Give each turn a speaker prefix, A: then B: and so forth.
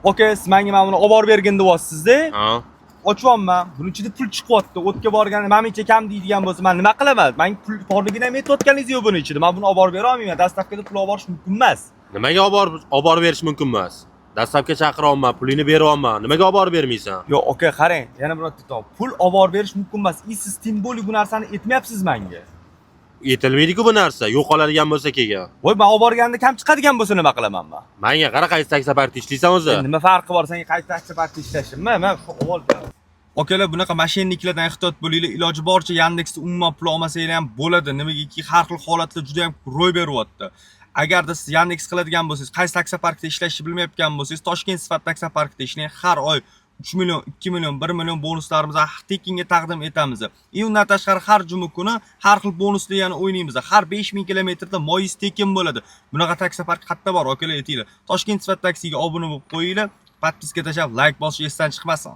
A: Aka, siz menga mana buni olib borib bergin deyapsiz-da.
B: Ha.
A: Ochyapman. Buni ichida pul chiqyapti. O'tga borganda mana buncha kam deydigan bo'lsa, men nima qilaman? Men pul borligini ham aytayotganingiz yo'q buni ichida. Men buni olib borib bera olmayman. Доставка da pul olib borish mumkin emas.
B: Nimaga olib borib berish mumkin emas? Доставка chaqiryapman, pulingni beryapman. Nimaga olib borib bermaysan?
A: Yo'q, aka, qarang, yana bir marta aytaman. Pul olib borib berish mumkin emas. И siz тем более bu narsani aytmayapsiz menga.
B: Yetilmaydi-ku bu narsa, yo'qoladigan bo'lsa keyin.
A: Voy, men olib borganda kam chiqadigan bo'lsa nima qilaman men?
B: Menga qara, qaysi taksoparkda ishlaysan o'zi?
A: Nima farqi bor senga qaysi taksoparkda ishlashimmi? Men shu avval. Akalar, bunaqa мошенник lardan ehtiyot bo'linglar. Iloji boricha Yandexda umuman pul olmasanglar ham bo'ladi. Nimagaki, har xil holatlar juda ham ro'y beryapti. Agarda siz Yandex qiladigan bo'lsangiz, qaysi taksoparkda ishlashni bilmayotgan bo'lsangiz, Toshkent sifat taksoparkda ishlang. Har oy 3 million, 2 million, 1 million bonuslarimizni tekinga taqdim etamiz. И undan tashqari har juma kuni har xil bonusli yana o'ynaymiz. Har 5000 kilometrda moyiz tekin bo'ladi. Bunaqa taksopark qayerda bor, akalar, aytinglar. Toshkent sifat taksiga obuna bo'lib qo'yinglar. Подписка tashlab, like bosish esdan chiqmasin.